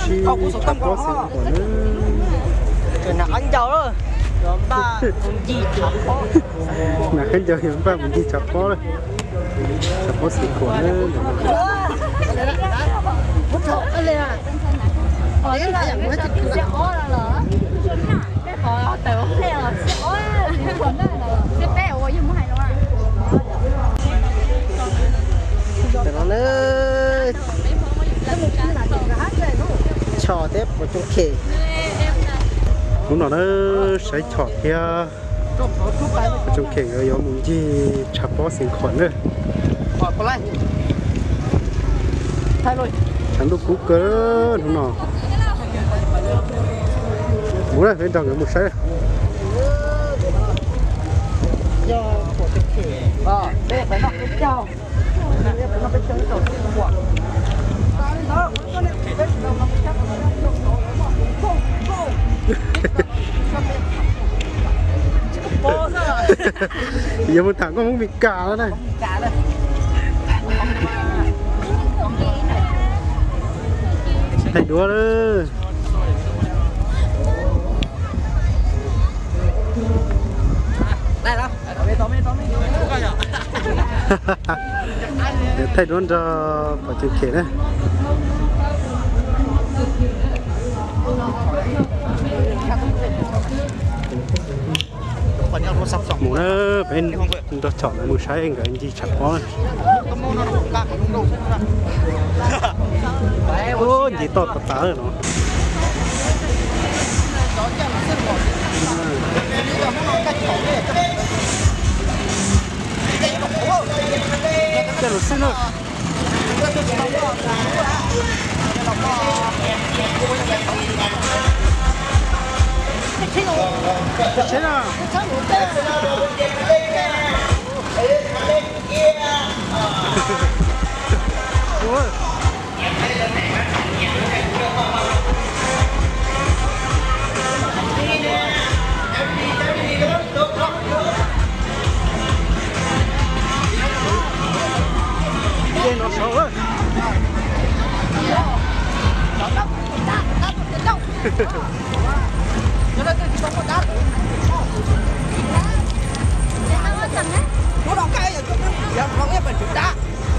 Tshav pob xeev khuam na. Nas qab ncaug yuav npaj mus ncig tshav pob lawm. Tshav pob xeev khuam na. Tam no na, Chom thiab Pov Tsoos Khem. Hnub no na, Saib Chom thiab Pov Tsoos Khem nkawd yuav mus ncig tshav pob xeev khuam na. Tshav ntuj kub kawg hnub no. Mus na, peb nrog nkawd mus saib. Yuav mus tham nkauj Hmoob Mes Kas lawm na. Thaij duab lawm. Thaij duab nrog Pov Tsoos Khem na. Mus na, peb nrog Chom mus saib nkawd ncig tshav pob. Ncig toj tas tas lawm no. Tej lus xwb na. Tsheb na. Dej no saud.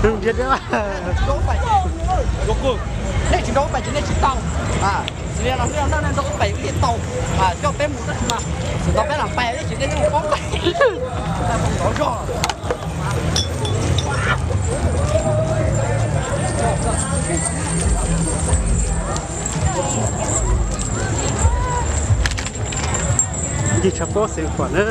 Ntiav tias nej tsis nrau pem ces nej tsis tau. Xws li no xwb, nej nrau pem thiaj tau. Coj peb mus tab sis mas xwm tau peb lam pem tab sis nej mus poob pem. Nrov zog. Ncig tshav pob xeev khuam na.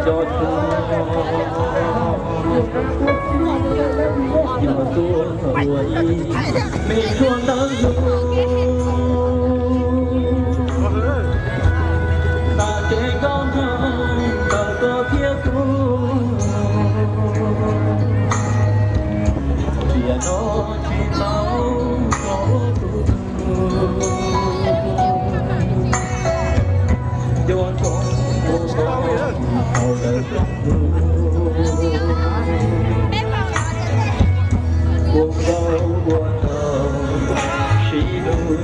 Txog sawv pob lawm.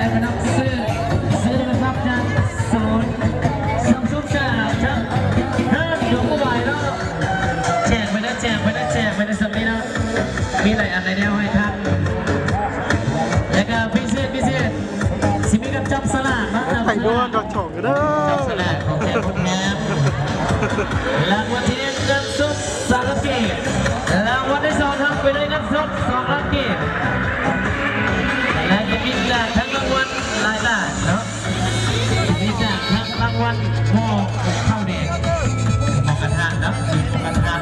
em có nắm sự, giữ được góc chân số sắp xúc trả cho Thơm đúng không bài đó. Chèn với nó, chèn với nó, chèn với nó sớm đi đó. Mỹ lại ăn này đeo hơi thăng. Để cả Vinh Diệt, Vinh Diệt. Xin Mỹ Ngọc trong xa lạ, bác trong xa lạ. Trong xa lạ, không chèn không thèm. Là một thiên ngân xuất sáu lắc kỷ. Là một đến sáu tháng với đây ngân xuất sáu lắc kỷ. Là cái Mỹ là thắng lợi วันหม้อหุงข้าวแดง หม้อกระทะนะ หม้อกระทะ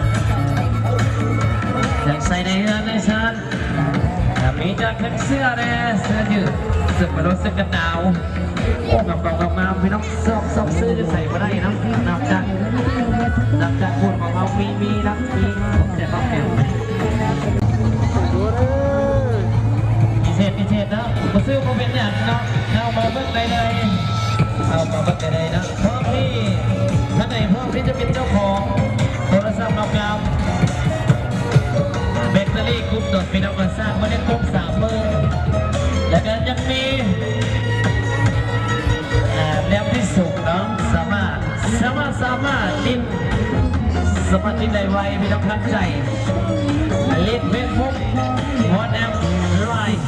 อยากใส่ในเฮือนในซาน มีจานเพิ่มเสื้อแน่ เสื้อยืด เสื้อโปโล เสื้อกันหนาว โอ้ งามๆๆๆ พี่น้อง ชอบชอบซื้อใส่มาได้นะ นอกจาก นอกจากพูดของเรามีมีนะ มี แต่ต้องเปลี่ยน พิเศษพิเศษนะ มาซื้อมาเป็นอย่างเนาะ เข้ามาเบิ่งได้เลย เข้ามาเบิ่งได้เลยนะ พร้อมที่ ท่านไหนพร้อมที่จะเป็นเจ้าของโทรศัพท์นอกกาว แบตเตอรี่กลุ่มโดดปีนอวกาศสร้างมาได้ครบสามมื้อ แล้วก็ยังมี อ่า แนวที่สูงเนาะ สามารถ สามารถ สามารถติด สามารถติดได้ไว พี่น้องทักใจ เล่นเฟซบุ๊ก วอทแอป ไลน์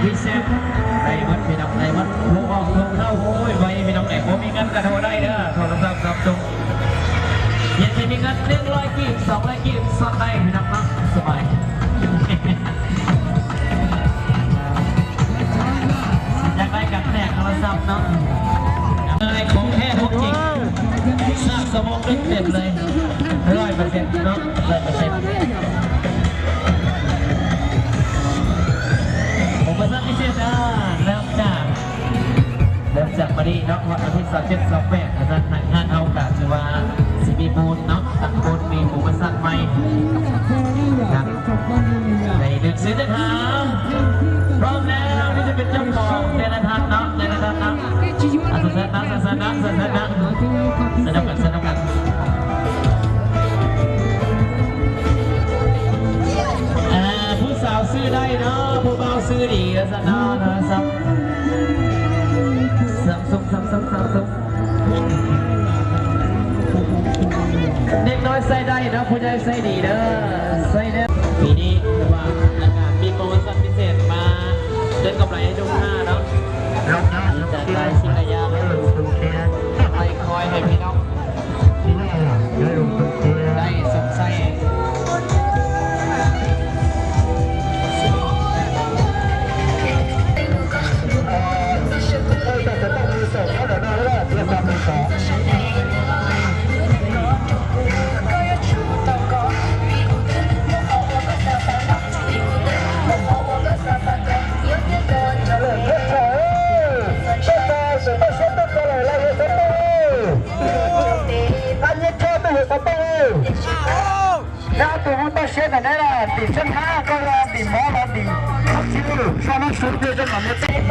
วีแชท ได้หมดพี่น้อง ได้หมด โทรออกโทรเข้า โอ้ย ไว พี่น้อง แต่บ่มีเงินก็โทรได้เด้อ โทรศัพท์ซัมซุง เดี๋ยวจะมีเงินหนึ่งร้อยกีบ สองร้อยกีบ ซ่อนได้พี่น้องเนาะ สบาย อยากได้กันแตกโทรศัพท์เนาะ อะไรของแท้ของจริง สร้างสมองได้เต็มเลย ร้อยเปอร์เซ็นต์ เนาะ ร้อยเปอร์เซ็นต์ ผมมาสร้างพิเศษนะ เริ่มจาก เริ่มจากมื้อนี้เนาะ ฮอดวันที่ซาวเจ็ด ซาวแปด นะจ๊ะ ทางห้างเฮากะถือว่าสิมีบูธเนาะ ตั้งบูธ มีหมูมาสั่งใหม่ ครับ ได้เลือกซื้อเด้อครับ พร้อมแล้วที่จะเป็นเจ้าของ แต่ละท่านเนาะ แต่ละท่านเนาะ อ่ะ สั้นๆนะ สั้นๆนะ สั้นๆนะ สนุกกัน สนุกกัน อ่า ผู้สาวซื้อได้เนาะ ผู้บ่าวซื้อดี สั้นๆเนาะ นะครับ สามซุง สามซุง สามซุง เด็กน้อยใส่ได้เนาะ ผู้ใหญ่ใส่ดีเด้อ ใส่เด้อ ปีนี้ถือว่าอากาศมีโปรโมชั่นพิเศษมาเติมกำไรให้ลูกค้าเนาะ มีแต่หลายสิ่งหลายอย่าง คอยให้พี่น้อง ได้สวมใส่ Ab nyiaj tsawb twb yuav xov tooj li. Neb ob tug Hmoob toj siab ntawm neb los tim Tshab Thab, koj los tim Hmoob los tim Hmoob Tswb, soj nab su twg koj mam muaj teb.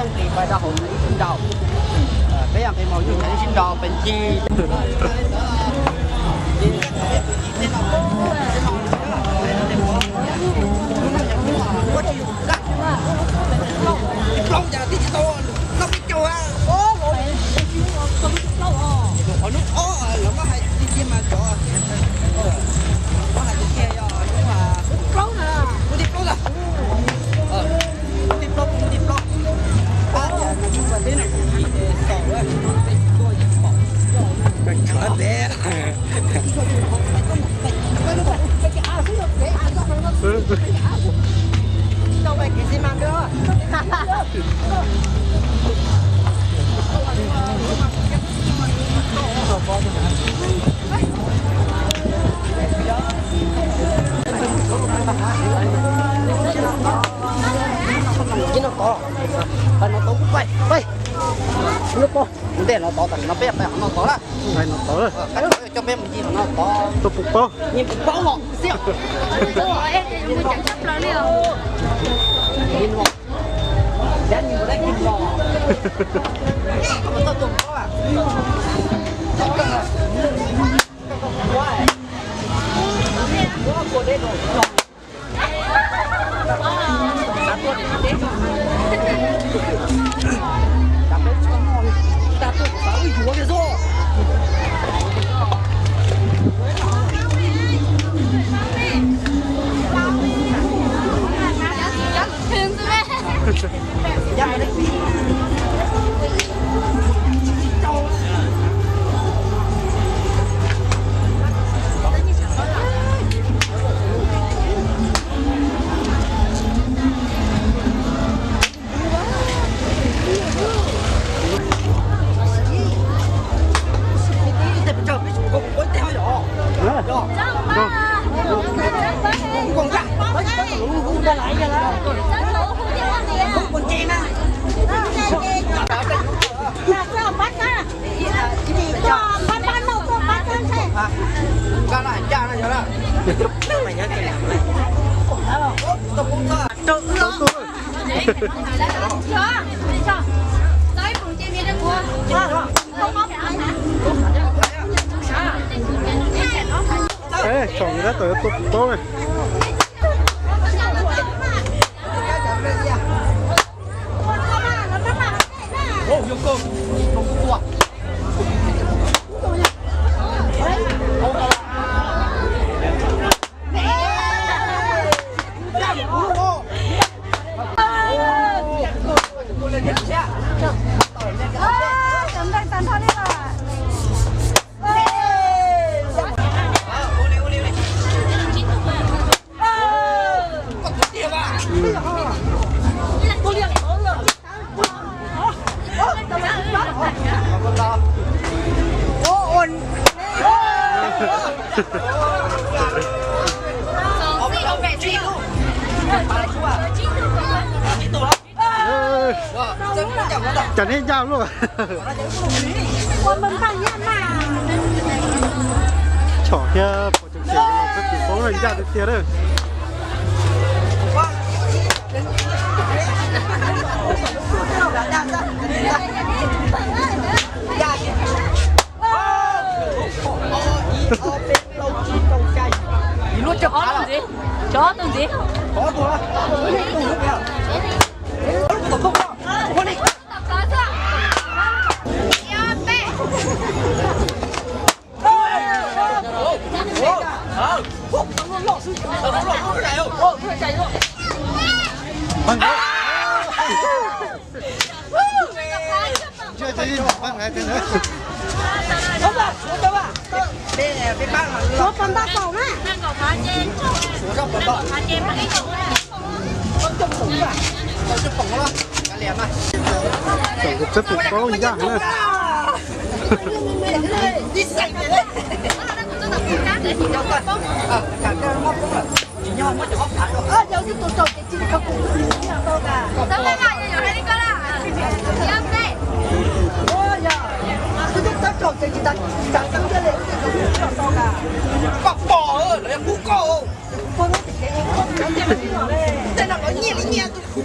Nqis pais rau hauv ib sib nraus, peb yog nqis mus ib sib nraus pes ncig. Plaub cas tib tsis tau, noj peb caug a. Qhov hnub ob lawv muab hais tiag tiag mas cov, muab hais tiag tiag yog hnub, hnub plaub na, hnub thib plaub ntag. Hnub thib plaub, hnub thib plaub. Ab, tias no mus ua teb no kuv yim es xaus, tuaj yim pom. Kawg tshuav ntev. Ib no tod, no tod kuj pais, pais. Ib no tod, ntej no tod, tam no peb pais qhov no tod lawm. Pais no tod lawm. Coj peb mus ncig qhov no tod. Tuaj pum paub. Nyias pum paub os. Tsom tab tom yuav tua pum paub ne. Cas neb ncaj luaj. Tshom thiab pom tseem tseem los peb pum paub ncaj tiag tiag lawm. Cov tus ntxiv, cov tus ntxiv. Txawm pum paub ncaj na. Koj pom lawv yog kuv koj. Tej no lawv nyiaj li nyiaj tus Kuv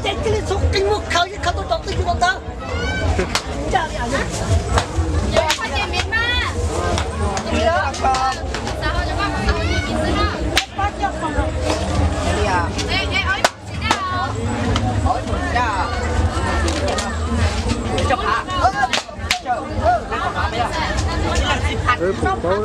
ces cia li txhob qi muag khaws, yeej khaws tau cov twg kuv los tau. Eb, pum tau,